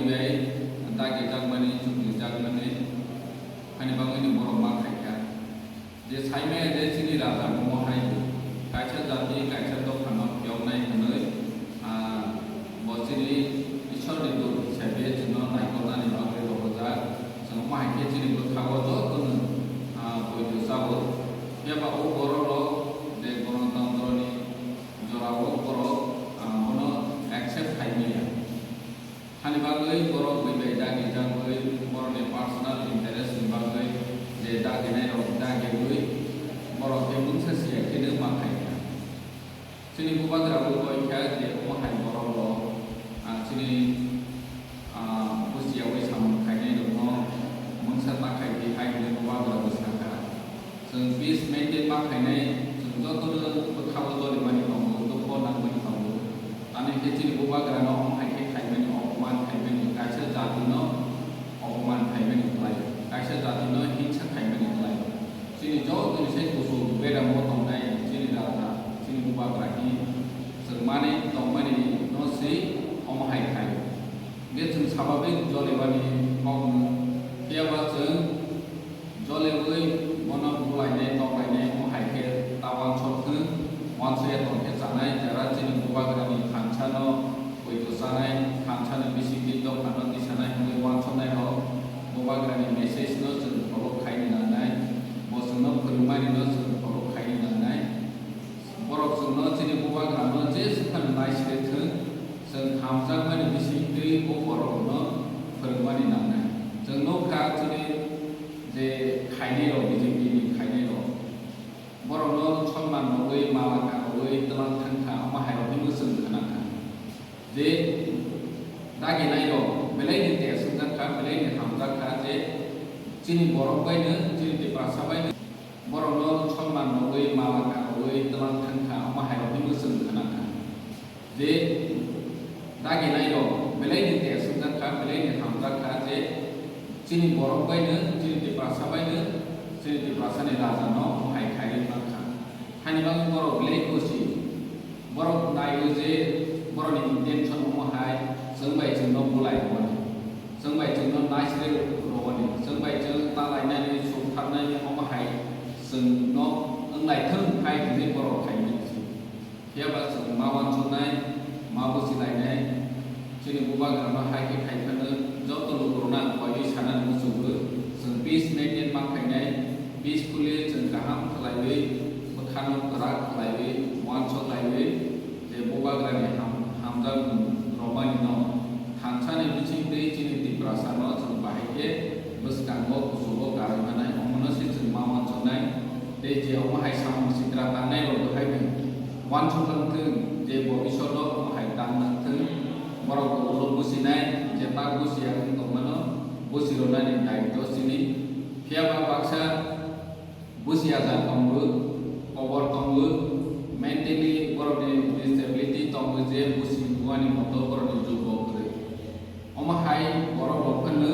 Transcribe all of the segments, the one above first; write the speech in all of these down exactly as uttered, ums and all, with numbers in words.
bai dagijakmani, chuklijakmani, hani bagwino borok ma khaikha. Je saimaya je chini raja omo hai kaisa jati, kaisa dophano phiyoknai hwnwi, ah, bo chini Ishwarni dut hisabe chwngno naikolnani bagwi rohorjak. Chwng omo hai khe chini bwkhago jotono, ah, poito chao. Phiya ba o bororok je Ganatantroni jorao borok, ah, bono accept khai manya. Hani bagwi borok bai bai dagijagwi, borokni personal interest ni bagwi je daginairok dagiwi, borok khe mungsa siya kheno ma khaikha. Chini bubagra bo koi kha je omo hai borok rok, ah, chini, ah, busiyaui samung khainai rokno mungsa ta khai di hai hwnwi bubagra bo sakha. Chwng peace maintain ma khainai, chwng jotono bwkhao jolimani tongo, dukho nangmani tongo. Tamni khe chini bubagrano omo hai khe khaimani, opoman khaimani, kaisa jatino opoman khaimani khlai, kaisa jatino hingsa khaimani khlai. Chini jotoni sai kuchuk beramo tongnai chini raja, chini bubagra hi chwng mani tongmani no se omo hai khai. Hingkhe chwng sababik jolimani kokno, phiya ba chwng Jolewi bono bulainai toklainai omo hai khe ta uansuk thung, uansukya tong khe chanai, jara chini bubagrani thansa no poito chanai, thansa ni bisingtwi dopha no tisanai hwnwi uansuknai rok bubagrani message no chwng follow khaini nangnai, bo chwngno phwrwngmani no chwng follow khaini nangnai. Borok chwngno chini bubagrano je swkang naisire thung, chwng hamjakmani bisingtwi bo borokno phwrwngmani nangnai. Chwng nukha chini je khainairok, B J P ni khainairok, borokno sonman rwui, mala karwi twlang thangkha, omo hairok hinwi chwng khnakha. Je daginairok belaini tes wngjakha, belaini hamjakha je chini borok baino, chini Tiprasa baino. Borokno sonman rwui, mala karwi twlang thangkha, omo hairok hinwi chwng khnakha. Je daginairok belaini tes wngjakha, belaini hamjakha je chini borok baino, chini Tiprasa baino, chini Tiprasani rajano omo hai khaiwi mankha. Hani bagwi borok belai khusi. Borok naiwi je borokni intention omo hai chwng bai chwngno bulai rwmani, chwng bai chwngno naisre rwmani, chwng bai chwng ta lainani, suk tharnani omo hai chwngno wnglai thung hai hwnwi borok khaimani se. Phiya ba chwng ma uansuknai, ma buchilainai, chini bubagrano hai khe khai phano joto lukurokno ang koiwi sanani muchungo, chwng peace maintain ma khainai, peacefully chwng kaham khlaiwi, bwkhano kwrak khlaiwi, uansuk laiwi, je bubagrani ham-, hamjakmung romani no thansani bisingtwi chini Tiprasa no chwng bahai khe bwskango kuchugo karwi manai, omono se chwng ma uansuknai. Tei je omo hai samung sitra tangnai rok bo hai bai uansuk nang thung, je bobisot o omo hai tang nang thung, borok bo ulo businai, je tak busiya wng tongmano busi rwnani daitw chini. Phiya ba baksa busiya ja tongo, kobor tongo, mentally borokni disability tongo, je busi buani moto borokni jukbo kwrwi. Omo hai borok rok phano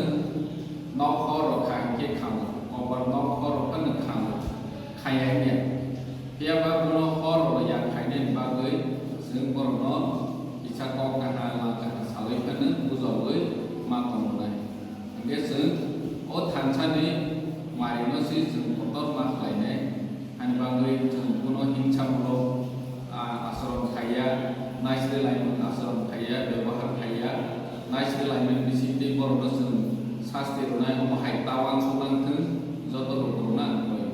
nok hor rok kha hinkhe khango, kobar nok hor rok phano khango, khaya hinya. Phiya ba bono hor rok ya khainani bagwi chwng borokno kisa kok kaha, lang kaha salwi phano bujaui ma tongnai. Hinkhe chwng o thansani marino se chwng kotor ma khlainai. Hani bagwi chwng bono himsamung rok, ah, acharon khaiya, naisre laimung acharon khaiya, bebohar khaiya, naisre laimani bisingtwi borokno chwng sasti rwnai, omo hai ta uansuk nang thung, joto lukurokno ang koi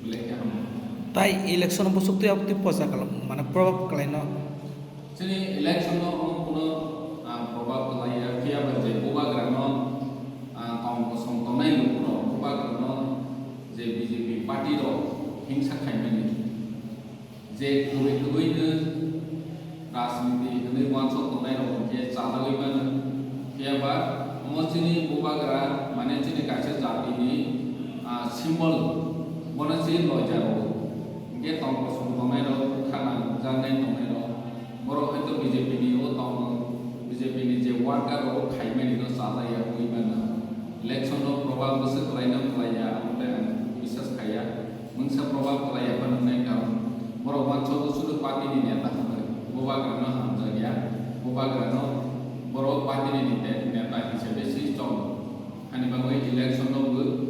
belai khe hambai. Tai election bwswk twi aboni posa kwlwng, mane probab kwlaino. Chini election no omo kuno, ah, probab kwlaiya, phiya ba je bubagrano, ah, tong kosong tongnai lukurok bubagrano je B J P party rok hingsa khaimani. Je kwrwi kwrwino rajniti hwnwi uansuk tongnai rok hinkhe chajagwi mano. Phiya ba omo chini bubagra mane chini kaisa jatini, ah, symbol, bono se loijago. Hinkhe tong kosong tongnai rok, bwkha nangjaknai tongnai rok, borok hoito B J P ni o tongo, B J P ni je worker rok o khaimani no chajak ya wngwi mano. Election no probab bwswk kwlaino kwlaiya, amo tei ang biswas khaiya. Mungsa probab kwlaiya phano wngnai, karon borok uansugo sudu party ni neta hwnwi. Bubagra no hamjak ya, bubagra no Borok party ni neta, neta hisabe se chong. Hani bagwi election no bo